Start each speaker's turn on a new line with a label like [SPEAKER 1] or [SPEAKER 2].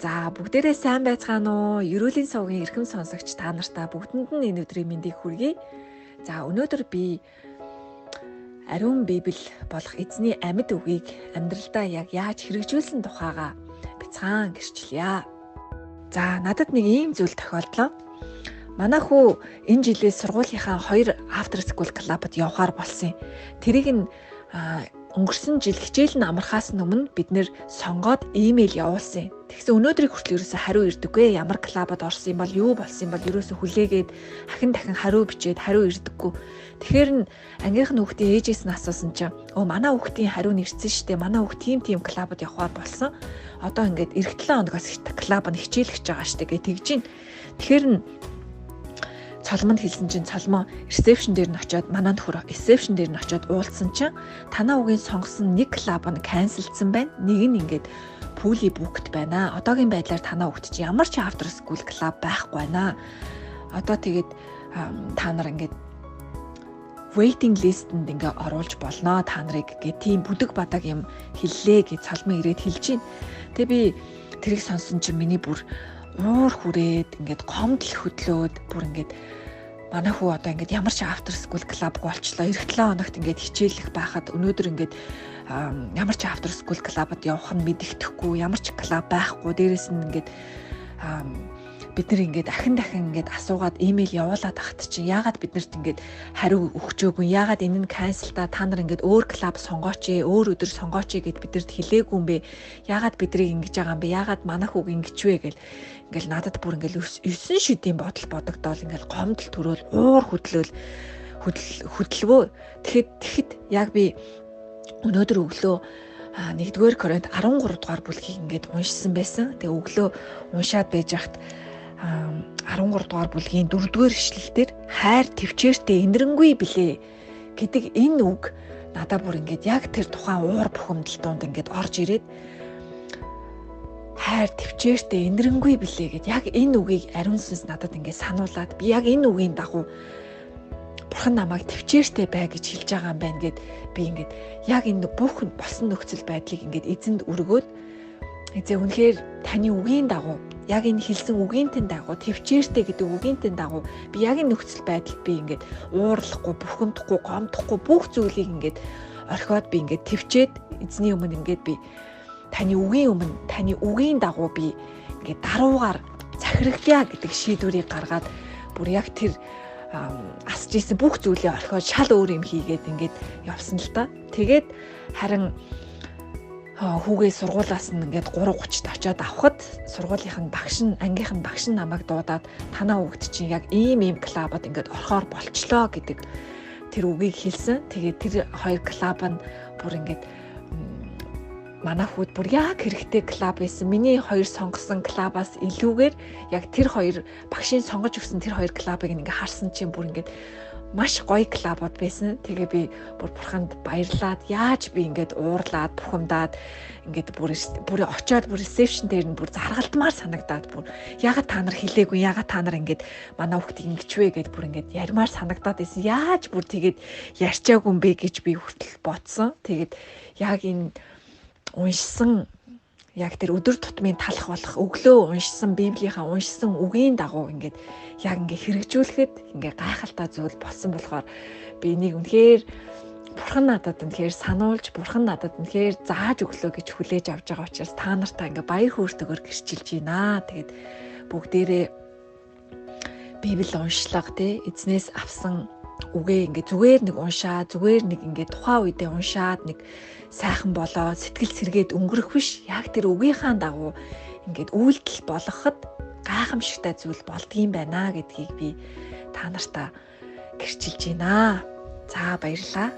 [SPEAKER 1] За, бүгдээрээ сайн байцгаана уу? Ерөөлийн сувгийн эрхэм сонсогч та нартаа бүгдэнд нь энэ өдрийн мэндийг хүргэе. За, өнөөдөр би ариун Библи болох эзний амьд үгийг амьдралдаа яг яаж хэрэгжүүлсэн тухайга бяцхан гэрчлэе. За, надад нэг ийм зүйл тохиолдлоо. Манай хүү энэ жилээс сургуулийнхаа 2 after school club-д явахаар болсон юм. Тэрийг нь өнгөрсөн жил хичээл нь амархаас өмнө бид нэр сонгоод имэйл явуулсан. Тэгсэн өнөөдрийг хүртэл ерөөсөө хариу ирдэггүй. Ямар клубад орсон юм бол, юу болсон юм бол ерөөсөө хүлээгээд ахин дахин хариу бичээд хариу ирдэггүй. Тэгэхээр нь ангийнх нь хүүхдийн ээжээс нь асуусан чинь манай хүүхдийн хариу нь ирсэн штэ. Манай хүүхд тийм клубад явахаар болсон. Одоо ингээд эх 7 хоногоос клуб нь хичээлэх гэж байгаа штэ гэж тэгж гин. Тэгэхээр нь Цолмонд хэлсэн чинь Цолмон ресепшн дээр нь очиод, манай нөхөр ресепшн дээр нь очиод уулзсан чинь танаа үгийн сонгосон нэг клуб нь канселдсан байна. Нэг нь ингээд fully booked байна. Одоогийн байдлаар танаа үгт чи ямар ч after school club байхгүй байна. Одоо тэгээд та нар ингээд waiting list-энд ингээ оруулж болно та нарыг гэ тийм бүдэг бадаг юм хэллээ гэж Цолмон ирээд хэлж байна. Тэгээ би тэрийг сонсон чинь миний бүр уур хүрээд ингээд гомдол хөдлөөд бүр ингээд манай хүү одоо ингээд ямар ч after school club болчлоо. Эх 7 хоногт ингээд хичээлэх байхад өнөөдөр ингээд ямар ч after school club-д явах нь мэдэгдэхгүй, ямар ч клуб байхгүй. Дээрээс нь ингээд бид нар ингээд ахин дахин ингээд асуугаад имэйл явуулаад тахт чинь яагаад биднэрт ингээд хариу өгчөөгүй, яагаад энэ нь cancel-та, та нар ингээд өөр клуб сонгооч, өөр өдөр сонгооч гэд биднэрт хэлээгүй юм бэ? Яагаад бидрийг ингэж байгаа юм бэ? Яагаад манай хүүг ингэж вэ гэл ингээл надад бүр ингээл 9 шидийн бодол бодогдоол, ингээл гомдол төрөөл, уур хөдлөөл хөдлөвөө. Тэгэхэд яг би өнөөдөр өглөө 1-р Коринт 13 дугаар бүлгийг ингээд уншсан байсан. Тэгээ өглөө уншаад байж хат 13 дугаар бүлгийн 4-р ишлэл дээр хайр төвчээртэй инэрэнгүй билээ гэдэг энэ үг надад бүр ингээд яг тэр тухайн уур бухимдал донд ингээд орж ирээд хайр төвчээртэй инэрэнгүй билээ гэд яг энэ үгийг ариун сүнс надад ингээд сануулад би яг энэ үгийн дагуу Бурхан намайг төвчээртэй бай гэж хэлж байгаа юм байна гэд би ингээд яг энэ бүх болсон нөхцөл байдлыг ингээд эзэнд өргөөд эзээ үнэхээр таны үгийн дагуу яг энэ хэлсэн үгийнтэн дагуу төвчээртэй гэдэг үгийнтэн дагуу би яг энэ нөхцөл байдалд би ингээд уурлахгүй, бухимдахгүй, гомдохгүй бүх зүйлийг ингээд орхиод би ингээд төвчээд эзний өмнө ингээд би таны үгийн өмнө таны үгийн дагуу би ингээд даруугаар захирагдъя гэдэг шийдвэрийг гаргаад бүр яг тэр асж исэн бүх зүйлээ орхиод шал өөр юм хийгээд ингээд явсан л та. Тэгээд харин хүүгээ сургуулаас нь ингээд 3:30-д очиод авахд сургуулийнх нь багш нь, ангийнх нь багш нь намайг дуудаад танаа хүүхд чинь яг ийм клубад ингээд орохоор болчлоо гэдэг тэр үгийг хэлсэн. Тэгээд тэр хоёр клуб нь бүр ингээд манай хүүд бүр яг хэрэгтэй клуб байсан. Миний хоёр сонгосон клубаас илүүгээр яг тэр хоёр багшийн сонгож өгсөн тэр хоёр клубыг ингээд харсан чинь бүр ингээд маш гоё клубуд байсан. Тэгээ би бүр бурханд баярлаад яаж би ингээд уурлаад бухимдаад ингээд бүр очиод бүр ресепшн дээр нь бүр заргалдмаар санагдаад бүр яагаад та нар хэлээгүй, яагаад та нар ингээд манай хүүхдийг ингэчвэ гэд бүр ингээд ярмаар санагдаад байсан. Яаж бүр тэгээд ярьчаагүй юм бэ гэж би хүртэл бодсон. Тэгээд яг энэ уншсан яг тэр өдөр тутмын талах болох өглөө уншсан Библийнхаа уншсан үгийн дагуу ингээд яг ингээд хэрэгжүүлэхэд ингээд гайхалтай зүйл болсон болохоор би энийг үнэхээр Бурхан надад үнэхээр сануулж, Бурхан надад үнэхээр зааж өглөө гэж хүлээж авч байгаа учраас та нартаа ингээд баяр хөөртэйгээр гэрчилж байна. Тэгээд бүгдээрээ Библи уншлага тий эзнээс авсан үгээ ингээд зүгээр нэг уншаа, зүгээр нэг ингээд тухайн үедээ уншаад нэг сайхан болоо сэтгэл сэргээд өнгөрөх биш. Яг тэр үгийнхаа дагуу ингээд үйлдэл болгоход гайхамшигтай зүйл болдгийм байна гэдгийг би та нартаа гэрчилж байна. За, баярлалаа.